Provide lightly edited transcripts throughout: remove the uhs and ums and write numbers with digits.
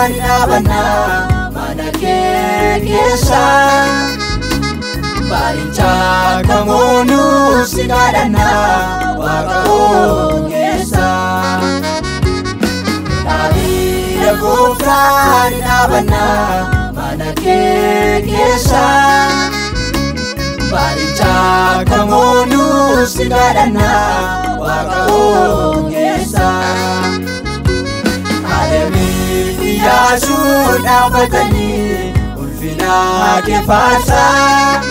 Gooftaan dhaabannaa mana kee keessa. Baay'ichaa kamoonuu si kadhannaa Waaqa ogeessa. Dhaabii Gooftaan dhaabannaa mana kee keessa. Baay'ichaa kamoonuu si kadhannaa Waaqa ogeessa. Alemii Iyyaasuun dhaabbatanii ulfina kee faarsaa.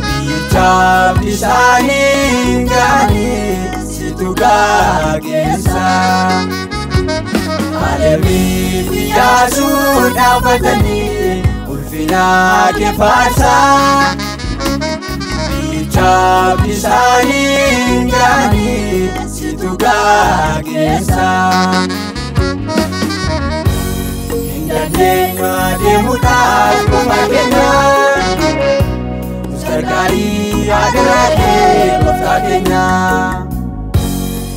Biyyichaaf isaanii ga'anii situ gaggeessa. Alemii Iyyaasuun dhaabbatanii ulfina kee faarsaa. Biyyichaaf isaanii ga'anii situ gaggeessa. Hin dandeenyu adeemuudhaaf qofa keenya. Gargaarii adaraa kee gooftaa keenya.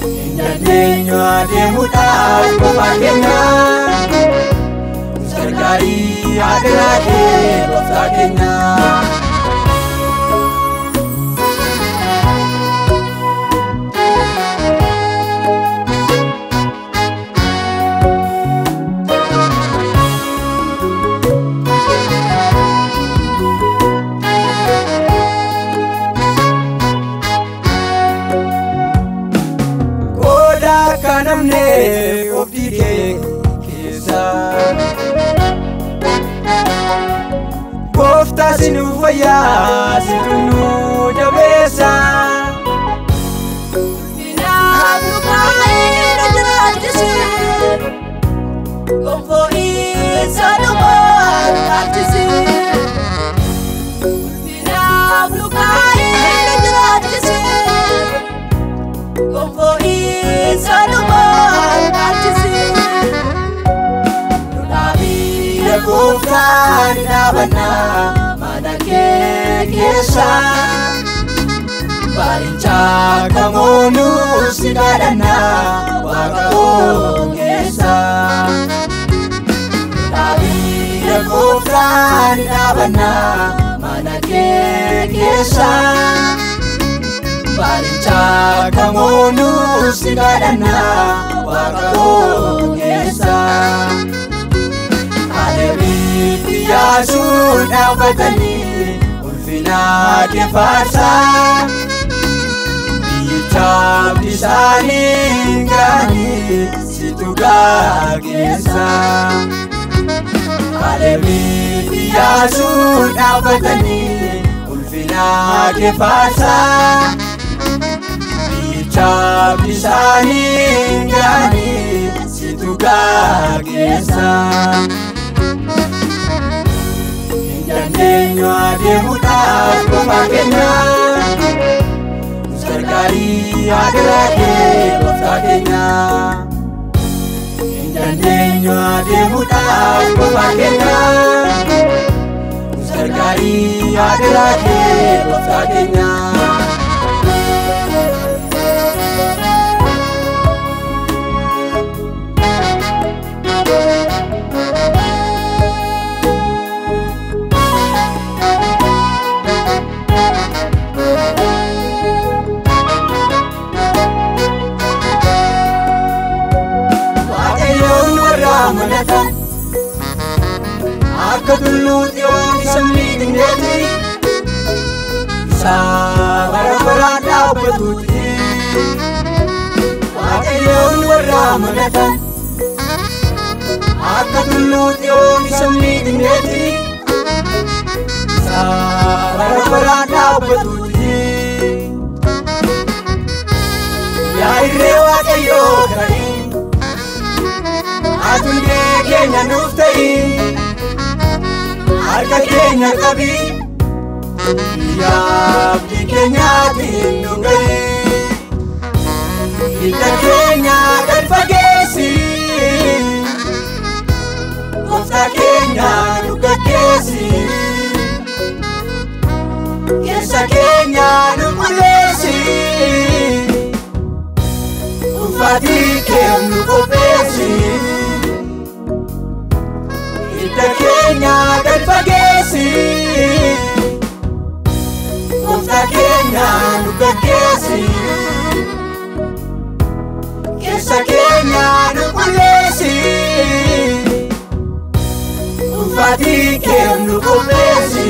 Hin dandeenyu adeemuudhaaf qofa keenya. Gargaarii adaraa kee gooftaa keenya. Namne obdii kee keessa. Gooftaa si nu fayyaa si nu jabeessa. Ulfinaaf nu kaa'ee nu jiraachise. Gonfoo isa dhumaa nu dhaalchise. Ulfinaaf nu kaa'ee nu jiraachise. Gonfoo isa dhumaa nu dhaalchise. Nu dhaabii Gooftaan dhaabannaa mana kee keessa. Baay'ichaa kamoonuu si kadhannaa Waaqa ogeessa. Nu dhaabii Gooftaan dhaabannaa mana kee keessa. Baay'ichaa kamoonuu si kadhannaa Waaqa ogeessa. Alemii Iyyaasuun dhaabbatanii ulfina kee faarsaa. Biyyichaaf isaanii ga'anii situ gaggeessa. Alemii Iyyaasuun dhaabbatanii ulfina kee faarsaa. Biyyichaaf isaanii ga'anii situ gaggeessa. Hin dandeenyu adeemuudhaaf qofa keenya. Gargaarii adaraa kee gooftaa keenya. Hin dandeenyu adeemuudhaaf qofa keenya. Gargaarii adaraa kee gooftaa keenya. Waaqayyoon warra amanatan akka tulluu Xiyoon isa miidhagdeeti. Isa bara baraan dhaabbatuuti. Waaqayyoon warra amanatan akka tulluu Xiyoon isa miidhagdeeti. Isa bara baraan dhaabbatuuti. Yaa irree Waaqayyoo ka'i. Atundee keenya nuuf ta'i. Harka keenya qabi. Biyya abdii keenyaatiin nu ga'i. Hidda keenya gad fageessi. Gooftaa keenya nu gaggeessi. Keessa keenya nu qulleessi. Dhufaatii kee nu qopheessi. Hidda keenya gad fageessi. Gooftaa keenya nu gaggeessi. Keessa keenya nu qulleessi. Ulfaatii kee nu qopheessi.